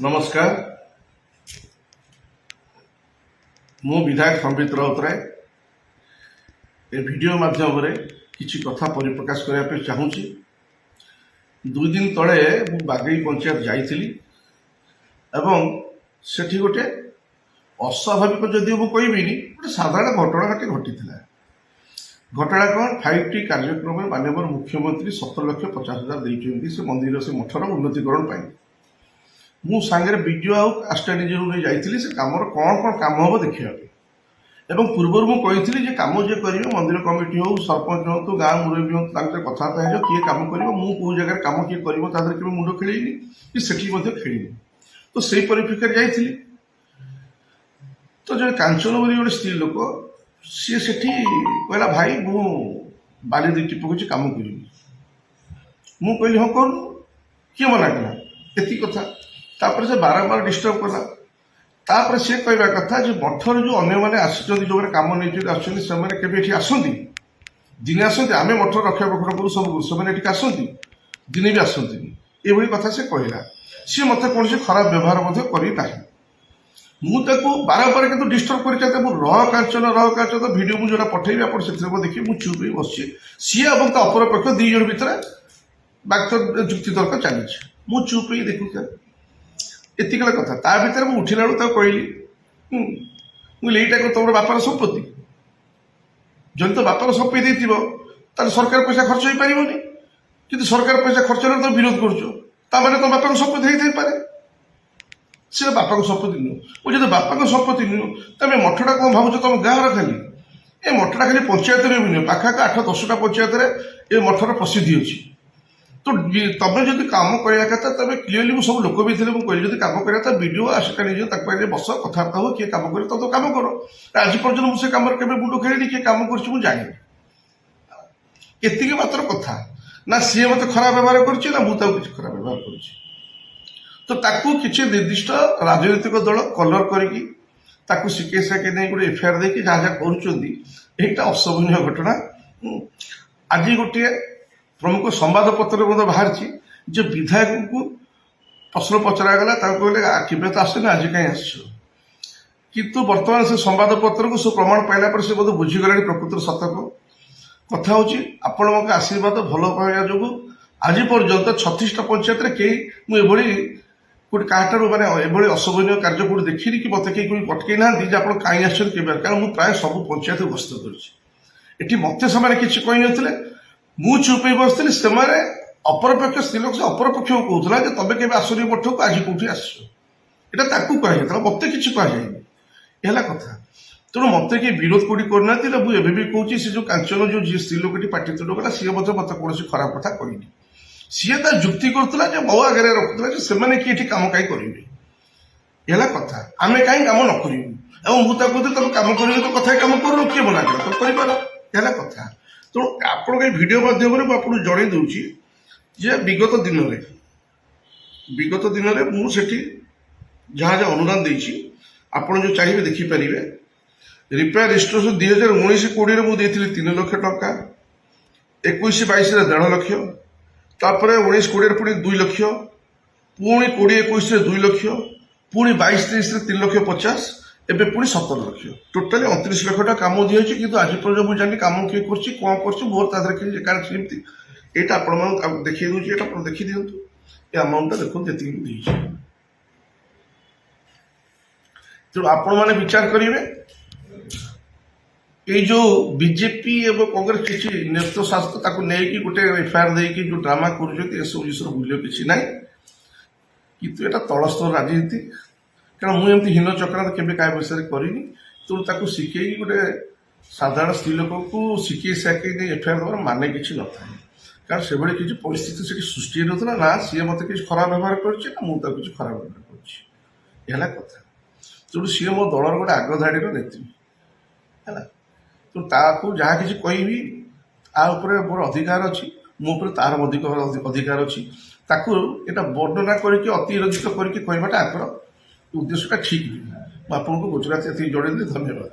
ନମସ୍କାର। ମୁଁ ବିଧାୟକ ସମ୍ବିତ ରାଉତରାୟ ଏ ଭିଡ଼ିଓ ମାଧ୍ୟମରେ କିଛି କଥା ପରିପ୍ରକାଶ କରିବା ପାଇଁ ଚାହୁଁଛି। 2 ଦିନ ତଳେ ମୁଁ ବାଗେଇ ପଞ୍ଚାୟତ ଯାଇଥିଲି ଏବଂ ସେଠି ଗୋଟେ ଅସ୍ୱାଭାବିକ ଯଦିଓ ମୁଁ କହିବିନି, ଗୋଟେ ସାଧାରଣ ଘଟଣାଟି ଘଟିଥିଲା। ଘଟଣା କ'ଣ? 5ଟି କାର୍ଯ୍ୟକ୍ରମରେ ମାନ୍ୟବର ମୁଖ୍ୟମନ୍ତ୍ରୀ 17,50,000 ଦେଇଛନ୍ତି ସେ ମନ୍ଦିର, ସେ ମଠର ଉନ୍ନତିକରଣ ପାଇଁ। ମୁଁ ସାଙ୍ଗରେ ବିଡିଓ ଆଉ ଆସିଷ୍ଟାଣ୍ଟ ଇଞ୍ଜିନିୟର ନେଇ ଯାଇଥିଲି ସେ କାମର କ'ଣ କ'ଣ କାମ ହେବ ଦେଖିବା ପାଇଁ। ଏବଂ ପୂର୍ବରୁ ମୁଁ କହିଥିଲି ଯେ କାମ ଯିଏ କରିବେ, ମନ୍ଦିର କମିଟି ହଉ, ସରପଞ୍ଚ ହୁଅନ୍ତୁ, ଗାଁ ମୁରବୀ ହୁଅନ୍ତୁ, ତାଙ୍କ ସହିତ କଥାବାର୍ତ୍ତା ହେଇଯାଅ କିଏ କାମ କରିବ। ମୁଁ କୋଉ ଜାଗାରେ କାମ କିଏ କରିବ ତା ଦେହରେ କେବେ ମୁଣ୍ଡ ଖେଳେଇନି କି ସେଠି ମଧ୍ୟ ଖେଳିନି। ତ ସେଇ ପରିପ୍ରେକ୍ଷୀରେ ଯାଇଥିଲି। ତ ଜଣେ କାଞ୍ଚନ ବୋଲି ଗୋଟେ ସ୍ତ୍ରୀ ଲୋକ, ସିଏ ସେଠି କହିଲା, "ଭାଇ, ମୁଁ ବାଲି ଦୁଇଟି ପକଉଛି, କାମ କରିବି।" ମୁଁ କହିଲି, "ହଁ, କରୁନୁ, କିଏ ମନା କଲା?" ଏତିକି କଥା। ତାପରେ ସେ ବାରମ୍ବାର ଡିଷ୍ଟର୍ବ କଲା। ତାପରେ ସିଏ କହିବା କଥା ଯେ ମଠରେ ଯୋଉ ଅନ୍ୟମାନେ ଆସିଛନ୍ତି, ଯୋଉମାନେ କାମ ନେଇଛନ୍ତି ଆସୁଛନ୍ତି, ସେମାନେ କେବେ ଏଠି ଆସନ୍ତି? ଦିନେ ଆସନ୍ତି? ଆମେ ମଠର ରକ୍ଷଣାବେକ୍ଷଣ କରୁ, ସବୁ କରୁ, ସେମାନେ ଏଠିକି ଆସନ୍ତି? ଦିନେ ବି ଆସନ୍ତିନି। ଏଭଳି କଥା ସେ କହିଲା। ସିଏ ମୋତେ କୌଣସି ଖରାପ ବ୍ୟବହାର ମଧ୍ୟ କରିନାହିଁ। ମୁଁ ତାକୁ ବାରମ୍ବାର କିନ୍ତୁ ଡିଷ୍ଟର୍ବ କରି ଚାଲିଥାଏ। ମୁଁ ରହ କାଞ୍ଚନ, ରହ କାଞ୍ଚନ। ଭିଡ଼ିଓ ମୁଁ ଯୋଉଟା ପଠେଇବି, ଆପଣ ସେଥିରେ ମୁଁ ଦେଖିବି, ମୁଁ ଚୁପ୍ ହେଇ ବସିଛି। ସିଏ ଏବଂ ତା ଅପର ପକ୍ଷ 2 ଜଣ ଭିତରେ ବାକ୍ତ ଯୁକ୍ତିତର୍କ ଚାଲିଛି। ମୁଁ ଚୁପ୍ ହେଇ ଦେଖୁଥାଏ। ଏତିକି ହେଲା କଥା। ତା ଭିତରେ ମୁଁ ଉଠିଲା ବେଳକୁ ତାକୁ କହିଲି, ମୁଁ କହିଲି, "ଏଇଟା କଣ ତମର ବାପାର ସମ୍ପତ୍ତି? ଯଦି ତ ବାପାର ସମ୍ପତ୍ତି ଦେଇଥିବ, ତାହେଲେ ସରକାର ପଇସା ଖର୍ଚ୍ଚ ହେଇପାରିବନି। କିନ୍ତୁ ସରକାର ପଇସା ଖର୍ଚ୍ଚ ହେଲେ ତମେ ବିରୋଧ କରୁଛ, ତା ମାନେ ତମ ବାପାଙ୍କ ସମ୍ପତ୍ତି ହେଇଥାଇପାରେ।" ସେ ବାପାଙ୍କ ସମ୍ପତ୍ତି ନୁହଁ। ମୁଁ ଯଦି ବାପାଙ୍କ ସମ୍ପତ୍ତି ନୁହଁ, ତମେ ମଠଟା କଣ ଭାବୁଛ ତମ ଗାଁର ଖାଲି? ଏ ମଠଟା ଖାଲି ପଞ୍ଚାୟତରେ ବି ନୁହେଁ, ପାଖାପାଖି 8-10ଟା ପଞ୍ଚାୟତରେ ଏ ମଠର ପ୍ରସିଦ୍ଧି ଅଛି। ତ ତମେ ଯଦି କାମ କରିବା କଥା, ତମେ କ୍ଲିୟରଲି, ମୁଁ ସବୁ ଲୋକ ବି ଥିଲେ, ମୁଁ କହିଲି, ଯଦି କାମ କରିବା କଥା, ବିଡିଓ, ଆସିଷ୍ଟାଣ୍ଟ ଇଞ୍ଜିନିୟର, ତାଙ୍କ ପାଖରେ ବସ, କଥାବାର୍ତ୍ତା ହୁଅ, କିଏ କାମ କରିବ, ତ କାମ କର। ଆଜି ପର୍ଯ୍ୟନ୍ତ ମୁଁ ସେ କାମରେ କେବେ ମୁଣ୍ଡ ଖେଳିନି। କିଏ କାମ କରୁଛି ମୁଁ ଜାଣିନି। ଏତିକି ମାତ୍ର କଥା। ନା ସିଏ ମତେ ଖରାପ ବ୍ୟବହାର କରୁଛି, ନା ମୁଁ ତାକୁ କିଛି ଖରାପ ବ୍ୟବହାର କରୁଛି। ତ ତାକୁ କିଛି ନିର୍ଦ୍ଦିଷ୍ଟ ରାଜନୈତିକ ଦଳ କଲର କରିକି, ତାକୁ ଶିଖେଇ ସାକେଇ ନେଇ ଗୋଟେ ଏଫଆଇଆର ଦେଇକି ଯାହା ଯାହା କରୁଛନ୍ତି, ଏଇଟା ଅଶୋଭନୀୟ ଘଟଣା। ଆଜି ଗୋଟିଏ ପ୍ରମୁଖ ସମ୍ବାଦପତ୍ରରେ ମଧ୍ୟ ବାହାରିଛି ଯେ ବିଧାୟକଙ୍କୁ ପ୍ରଶ୍ନ ପଚରାଗଲା, ତାକୁ କହିଲେ, "କେବେ ତ ଆସୁନି, ଆଜି କାହିଁ ଆସିଛ?" କିନ୍ତୁ ବର୍ତ୍ତମାନ ସେ ସମ୍ବାଦପତ୍ରକୁ ସେ ପ୍ରମାଣ ପାଇଲା ପରେ ସେ ବୋଧେ ବୁଝିଗଲାଣି ପ୍ରକୃତର ସତକ କଥା ହେଉଛି। ଆପଣଙ୍କ ଆଶୀର୍ବାଦ, ଭଲ ପାଇବା ଯୋଗୁଁ ଆଜି ପର୍ଯ୍ୟନ୍ତ 36ଟା ପଞ୍ଚାୟତରେ କେହି ମୁଁ ଏଭଳି କୋଉଠି କାହାଠାରୁ ମାନେ ଏଭଳି ଅଶୋଭନୀୟ କାର୍ଯ୍ୟ କୋଉଠି ଦେଖିନି କି ମତେ କେହି କୋଉଠି ଅଟକେଇ ନାହାନ୍ତି ଯେ ଆପଣ କାହିଁ ଆସିଛନ୍ତି, କେବେ। କାରଣ ମୁଁ ପ୍ରାୟ ସବୁ ପଞ୍ଚାୟତକୁ ଗସ୍ତ କରିଛି। ଏଠି ମତେ ସେମାନେ କିଛି କହିନଥିଲେ, ମୁଁ ଚୁପ୍ ହେଇ ବସିଥିଲି। ସେମାନେ ଅପରପକ୍ଷ ସ୍ତ୍ରୀ ଲୋକ, ସେ ଅପରପକ୍ଷକୁ କହୁଥିଲା ଯେ ତମେ କେବେ ଆସୁନି ମଠକୁ, ଆଜି କୋଉଠି ଆସିଛ? ଏଇଟା ତାକୁ କୁହାଯାଇଥିଲା, ମତେ କିଛି କୁହାଯାଇନି। ଏ ହେଲା କଥା। ତେଣୁ ମତେ କେହି ବିରୋଧ କୋଉଠି କରୁନାହାନ୍ତି ନା। ମୁଁ ଏବେ ବି କହୁଛି, ସେ ଯୋଉ କାଞ୍ଚନ, ଯୋଉ ଯିଏ ସ୍ତ୍ରୀ ଲୋକଟି ପାଟିତୁଣ୍ଡ କଲା, ସିଏ ମଧ୍ୟ ମତେ କୌଣସି ଖରାପ କଥା କହିନି। ସିଏ ତା ଯୁକ୍ତି କରୁଥିଲା ଯେ ମୋ ଆଗରେ ରଖୁଥିଲା ଯେ ସେମାନେ କିଏ ଏଠି କାମ କାହିଁ କରିବେ? ଏ ହେଲା କଥା। ଆମେ କାହିଁ କାମ ନ କରିବୁ? ଏବଂ ମୁଁ ତାକୁ କହୁଥିଲି, ତମେ କାମ କରିବ ତ କଥା, କାମ କରୁନ, କିଏ ମନା କଲା? ତମେ କରିପାର। ଏ ହେଲା କଥା। ତେଣୁ ଆପଣଙ୍କ ଏଇ ଭିଡ଼ିଓ ମାଧ୍ୟମରେ ମୁଁ ଆପଣଙ୍କୁ ଜଣେଇ ଦଉଛି ଯେ ବିଗତ ଦିନରେ ମୁଁ ସେଠି ଯାହା ଯାହା ଅନୁଦାନ ଦେଇଛି, ଆପଣ ଯୋଉ ଚାହିଁବେ ଦେଖିପାରିବେ। ରିପେୟାର ରିଷ୍ଟୋରେସନ 2019-20ରେ ମୁଁ ଦେଇଥିଲି 3 ଲକ୍ଷ ଟଙ୍କା, 21-22ରେ 1.5 ଲକ୍ଷ, ତାପରେ 19-20ରେ ପୁଣି 2 ଲକ୍ଷ, ପୁଣି 20-21ରେ 2 ଲକ୍ଷ, ପୁଣି 22-23ରେ 3 ଲକ୍ଷ 50, ଏବେ ପୁଣି 17 ଲକ୍ଷ। ଟୋଟାଲି 29 ଲକ୍ଷ ଟଙ୍କା କାମ ଦିଆଯାଇଛି। କିନ୍ତୁ ଆଜି ପର୍ଯ୍ୟନ୍ତ ମୁଁ ଜାଣିନି କାମ କିଏ କରୁଛି, କ'ଣ କରୁଛି। ମୋର ତା ଦେହରେ କିଛି, କାରଣ ସେମିତି ଏଇଟା ଆପଣମାନଙ୍କୁ ଦେଖେଇ ଦେଉଛି। ଏଇଟା ଆପଣ ଦେଖିଦିଅନ୍ତୁ। ଏ ଆମାଉଣ୍ଟଟା ଦେଖନ୍ତୁ, ଏତିକି ମୁଁ ଦେଇଛି। ତେଣୁ ଆପଣମାନେ ବିଚାର କରିବେ। ଏଇ ଯୋଉ ବିଜେପି ଏବଂ କଂଗ୍ରେସ କିଛି ନେତୃତ୍ୱ ଶାସ୍ତ୍ର ତାକୁ ନେଇକି ଗୋଟେ ଏଫଆଇଆର ଦେଇକି ଯୋଉ ଡ୍ରାମା କରୁଛନ୍ତି, ଏସବୁ ଜିନିଷର ମୂଲ୍ୟ କିଛି ନାହିଁ। କିନ୍ତୁ ଏଇଟା ତଳସ୍ତର ରାଜନୀତି। କାରଣ ମୁଁ ଏମିତି ହୀନ ଚକ୍ରାନ୍ତ କେବେ କାହା ବିଷୟରେ କରିନି। ତେଣୁ ତାକୁ ଶିଖେଇକି, ଗୋଟେ ସାଧାରଣ ସ୍ତ୍ରୀ ଲୋକକୁ ଶିଖେଇ ସାକେଇ ନେଇ ଏଫଆଇଆର ଦେବାର ମାନେ କିଛି ନଥାଏ। କାରଣ ସେଭଳି କିଛି ପରିସ୍ଥିତି ସେଠି ସୃଷ୍ଟି ହେଇନଥିଲା। ନା ସିଏ ମୋତେ କିଛି ଖରାପ ବ୍ୟବହାର କରିଛି, ନା ମୁଁ ତାକୁ କିଛି ଖରାପ ବ୍ୟବହାର କରିଛି। ଏ ହେଲା କଥା। ତେଣୁ ସିଏ ମୋ ଦଳର ଗୋଟେ ଆଗ ଧାଡ଼ିର ନେତ୍ରୀ ହେଲା। ତେଣୁ ତାକୁ ଯାହା କିଛି କହିବି, ତା ଉପରେ ମୋର ଅଧିକାର ଅଛି, ମୋ ଉପରେ ତାର ଅଧିକ ଅଧିକାର ଅଛି। ତାକୁ ଏଇଟା ବର୍ଣ୍ଣନା କରିକି, ଅତିରଞ୍ଜିତ କରିକି କହିବାଟା ଆଙ୍କର ଉଦ୍ଦେଶ୍ୟଟା ଠିକ୍ ନୁହେଁ। ମୁଁ ଆପଣଙ୍କୁ ଗୁଜରାତି ଏତିକି ଜଣେଇଦେଲି। ଧନ୍ୟବାଦ।